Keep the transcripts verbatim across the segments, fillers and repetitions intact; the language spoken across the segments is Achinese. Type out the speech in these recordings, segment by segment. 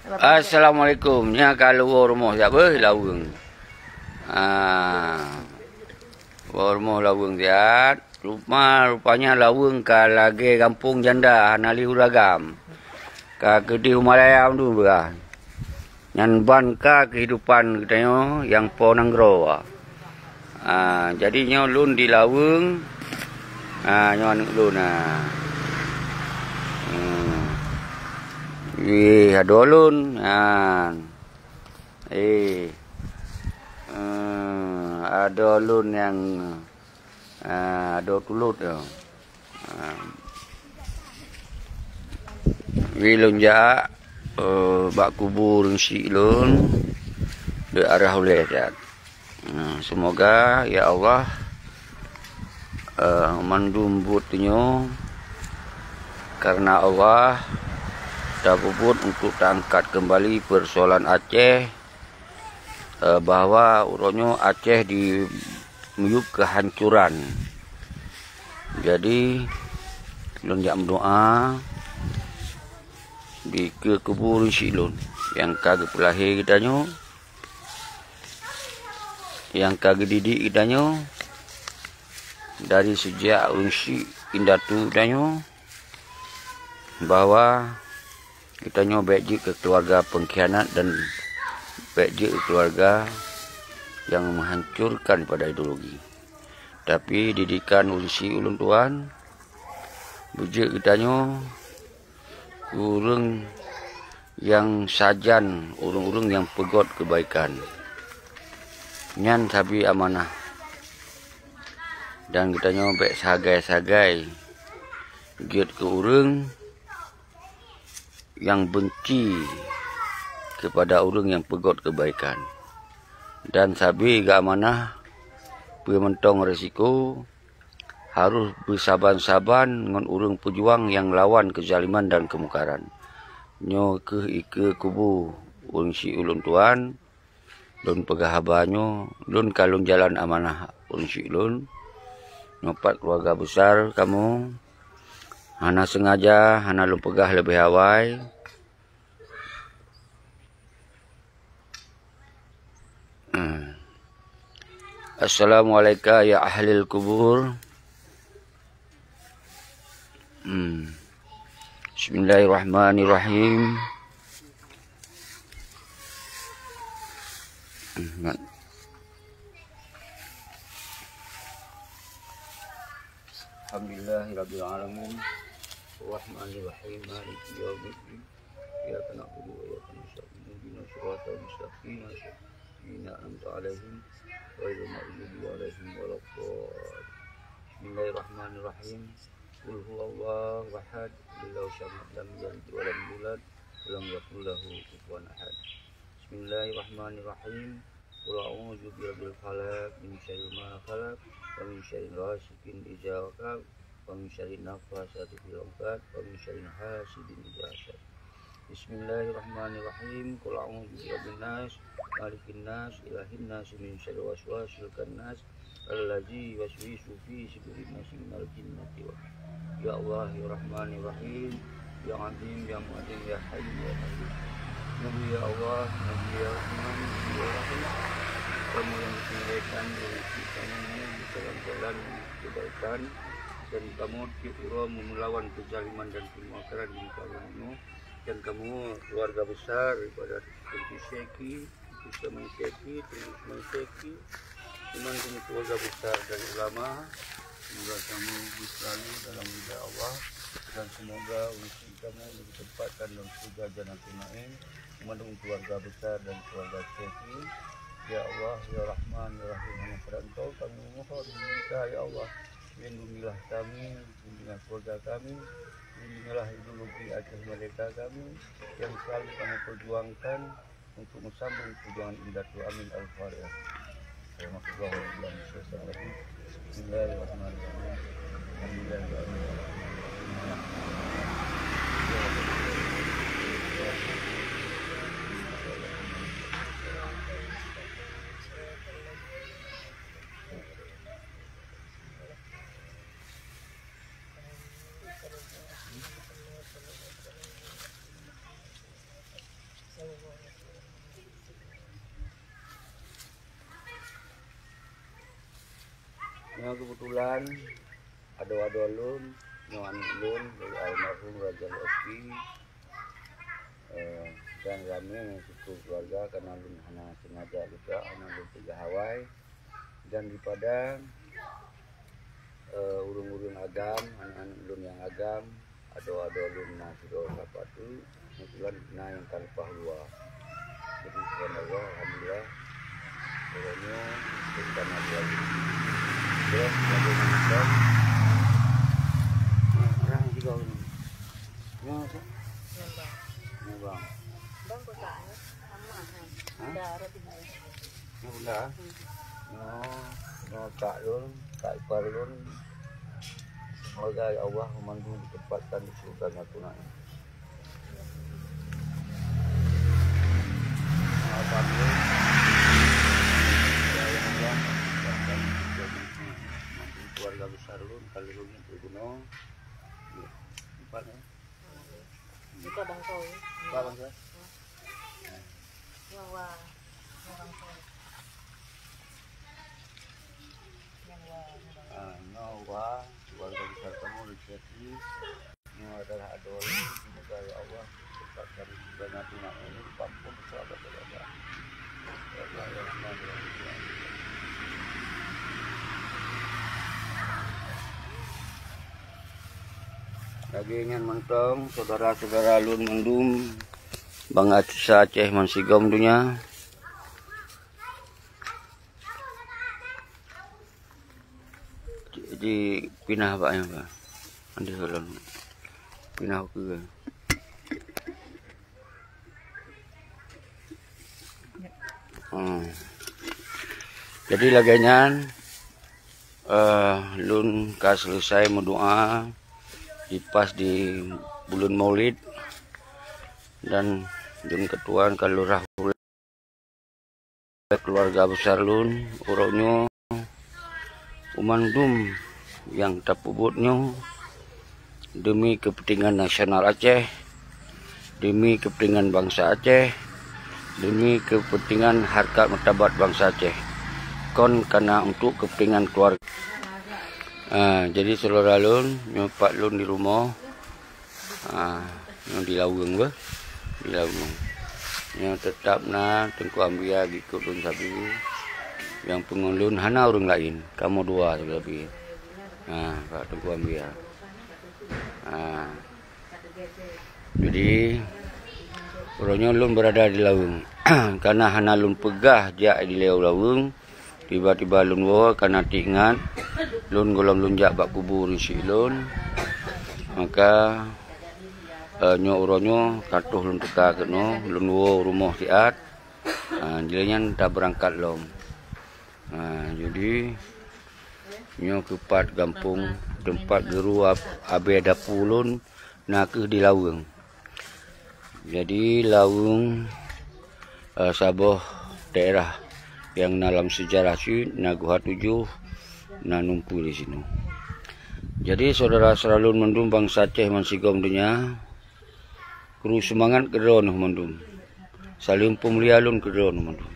Assalamualaikum. Nyan ka luwa rumoh siat beuh Laweueng. Ah. Luwa rumoh Laweueng siat. Rupa, rupanya Laweueng ka lagèe gampông janda hana lé ureueng agam. Ka keudéh u Malaya mandum beurah. Nyan ban ka keuhidupan geutanyoe nyang po nanggroe. Ah, jadi nyoe lôn di Laweueng. Ah, nyoe aneuk lôn, ah. Hmm. Ih, adoe lôn. Ah. Eh. Hmm, adoe lôn nyang, ah, adoe tulôt nyoe. Ah. Wi lôn jak, eh, bak kubu ureueng syik lôn, deuh arah ulèe that. Ah, semoga, ya Allah, eh, mandum buet nyoe karena Allah tapeubuet untuk taangkat keumbali peusoalan Aceh, eh, bahwa uroe nyoe Aceh di miyueb keuhancuran. Jadi, lôn jak meudoa di keue kubu ureueng syik lôn nyang ka geupeulahé geutanyoe, nyang ka geudidik geutanyoe dari sejak ureueng syik indatu geutanyoe, bahwa geutanyoe bèk jeuet keu keuluwarga pengkhianat dan bèk jeuet keu keuluwarga nyang menghancurkan pada ideologi. Tapi didikan ureueng syik ulôn tuan, beujeuet geutanyoe keu ureueng nyang sajan, ureueng-ureueng nyang peugöt keubaikan. Nyan sabe amanah. Dan geutanyoe bèk sagai-sagai jeuet keu ureueng nyang beunci keupada ureueng nyang peugöt keubaikan. Dan sabe geuamanah peue mantong risiko, harôh beusaban-saban ngon ureueng peujuang nyang lawan keuzaliman dan keumungkaran. Nyoe kheueh ikeue kubu ureueng syik ulôn tuan. Lôn peugah haba nyoe, lôn ka lôn jalan amanah ureueng syik lôn. Nyoe pat keuluwarga besar kamoe. Hana sengaja, hana lôn peugah leubeh awai. Hmm. Assalamualaikum ya ahlil kubur. Hmm. Bismillahirrahmanirrahim. Hmm. Alhamdulillahirabbil alamin. Arrahmanirrahim. Maliki yaumiddin. Iyyaka na'budu wa iyyaka nasta'in. Ihdinas siratal mustaqim. Siratal ladzina an'amta 'alaihim ghairil maghdubi 'alaihim waladdallin. Bismillahirrahmanirrahim. Qul huwallahu ahad. Allahu samad. Lam yalid wa lam yulad. Wa lam yakul lahu kufuwan ahad. Bismillahirrahmanirrahim. Qul a'udzu birabbil falaq, min syarri ma khalaq, wa min syarri ghasiqin idza waqab, wa min syarri nafasati fil 'uqad, wa min syarri hasidin idza hasad. Bismillahirrahmanirrahim. Qul a'udzu birabbin nas, malikin nas, ilahin nas, min syarri waswasil khannas, allazi yuwaswisu fi sudurin nas minal jinnati wan nas. Ya Allah, ya Rahman, ya Rahim, ya Azim, ya Mu'azzim, ya Hayyu, ya Qayyum. Nabi ya Allah, Nabi ya Rahman, Nabi ya Rahim. Kamu yang dimuliakan, yang diciptakan di dalam jalan kebaikan, dan kamu tiap uroe meulawan kezaliman dan kemungkaran di muka agama. Dan kamu keluarga besar daripada Teungku Syeki, Teungku Syamil Syeki, Teungku Ismail Syeki, iman dan keluarga besar dan ulama, semoga kamu selalu dalam ridha Allah, dan semoga rezeki kamu ditempatkan dalam surga Jannatul Naim, iman dan keluarga besar dan keluarga Syeki. Ya Allah, ya Rahman, ya Rahim, hanya pada Engkau kami memohon, meminta, ya Allah, lindungilah kami, lindungilah keluarga kami, lindungilah ideologi Aceh Merdeka kami yang selalu kami perjuangkan untuk menyambung perjuangan indatu. Amin. Al-Fatihah. Warahmatullahi wabarakatuh. Bismillahirrahmanirrahim. Alhamdulillahirrahmanirrahim. Keubeutulan adoe-adoe lôn, nyoe aneuk lôn, dari almarhum Raja Lutfi, eh, dan ramé nyang syukur keuluwarga, kareuna lôn hana seungaja geutak, hana lôn peugah awai. Dan di Padang, eh, ureuëng-ureuëng agam, aneuk-aneuk lôn nyang agam, adoe-adoe lôn na sidroe sapat tu, keubeutulan na nyang ka leupah luwa. Jadi, subhanallah, alhamdulillah, uroe nyoe, kita na dua ribu. Terus, lagi nonton. Nah, orang tiga orang. Nyoe, Nyoe, Bang. Nyoe, Bang. Bang, kok tak, eh? Sama, kan? Hah? Ada roti. Nyoe bunda. Hmm. Nyoe, nyoe tak lôn, tak ipar lôn. Semoga ya Allah mandum ditempatkan di surga Natuna. Alhamdulillah. Ya Allah, keluarga besar lôn, kalau lôn itu gunung. Empat, ya. Buka bangkau, ya. Buka bangkau. Nyawa, nyawa bangkau. Nyawa, nyawa bangkau. Ah, nyawa, keluarga besar kamu rezeki. Nyawa adalah adoe, semoga ya Allah, tempatkan rezeki dan hati nak ini, pampun sahabat keluarga. Lagée nyan mantong, syedara-syedara lôn mandum, bansa Aceh bansigom donya. Jipinah bak nyan, Pak. Andeh ulôn. Pinah ukeue. Hmm. Jadi lagée nyan, eh, lôn ka selesai meudoa, di pas di buleuen Maulid, dan lôn keutuan ka lurah keluarga besar lôn, uroe nyoe, u mandum nyang tapeubuet nyoe demi kepentingan nasional Aceh, demi kepentingan bansa Aceh, demi kepentingan harkat martabat bansa Aceh. Kon kana untuk kepentingan keluarga. Ah, jadi syedara lôn, nyoe pat lôn di rumoh. Ah, nyoe di Laweueng beh. Di Laweueng. Nyoe teutap na Teungku Ambia geukot lôn sabe. Nyang peungon lôn hana ureuëng laén, kamoe dua sabe-sabe. Ah, Pak Teungku Ambia. Ah. Jadi, uroe nyoe lôn beurada di Laweueng. Kana hana lôn peugah jak dilèe u Laweueng, tiba-tiba lôn woe, kana teuingat lôn gohlom lôn jak bak kubu rinsek lôn. Maka, eh, nyoe uroe nyoe ka troh lôn teuka keunoe, lôn woe u rumoh siat. Ah, jih lheueh nyan tabeurangkat lom. Ah, jadi, nyoe keuh pat gampông teumpat geuru ab-, abée dapu lôn na keuh di Laweueng. Jadi, Laweueng, eh, saboh daerah nyang na lam seujarah cit, na Guha Tujoh, na Numpue di sinoe. Jadi, syedara-syedara lôn mandum bansa Aceh bansigom donya, kru seumangat keu droeneuh mandum. Saleuem peumulia lôn keu droeneuh mandum.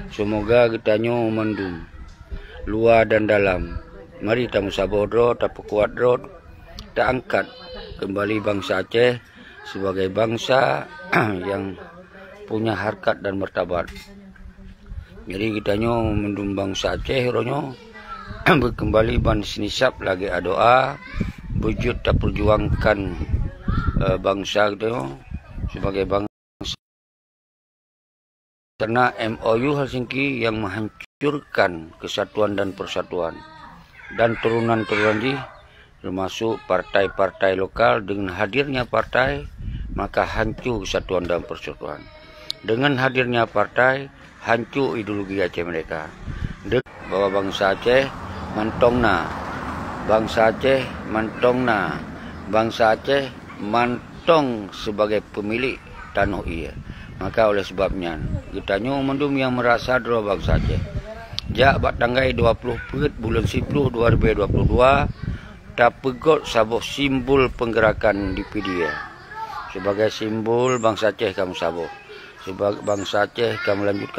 Seumoga geutanyoe mandum, luwa dan dalam, mari tameusaboh droe, tapeukuat droe, taangkat keumbali bansa Aceh sibagai bansa nyang punya harkat dan martabat. Jadi, geutanyoe mandum bansa Aceh uroe nyoe beukeumbali ban sinisab lagée adoe, beujeuet tapeujuangkan, eh, bansa geutanyoe sibagai bansa. Karena M O U Helsinki yang menghancurkan kesatuan dan persatuan, dan turunan-turunan jih, termasuk partai-partai lokal, dengan hadirnya partai, maka hancur kesatuan dan persatuan. Dengan hadirnya partai, hancur ideologi Aceh Merdeka. De-, bahwa bansa Aceh mantong na, bansa Aceh mantong na, bansa Aceh mantong sebagai pemilik tanoh ie. Maka oleh sebab nyan, geutanyoe mandum nyang meurasa droe bansa Aceh, jak bak tanggai dua ploh peuet buleuen siploh dua ribèe dua ploh dua, tapeugot saboh simbol peunggeurakan di Pidie. Sibagai simbol bansa Aceh ka meusaboh. Sibagai bansa Aceh ka meulanjutkan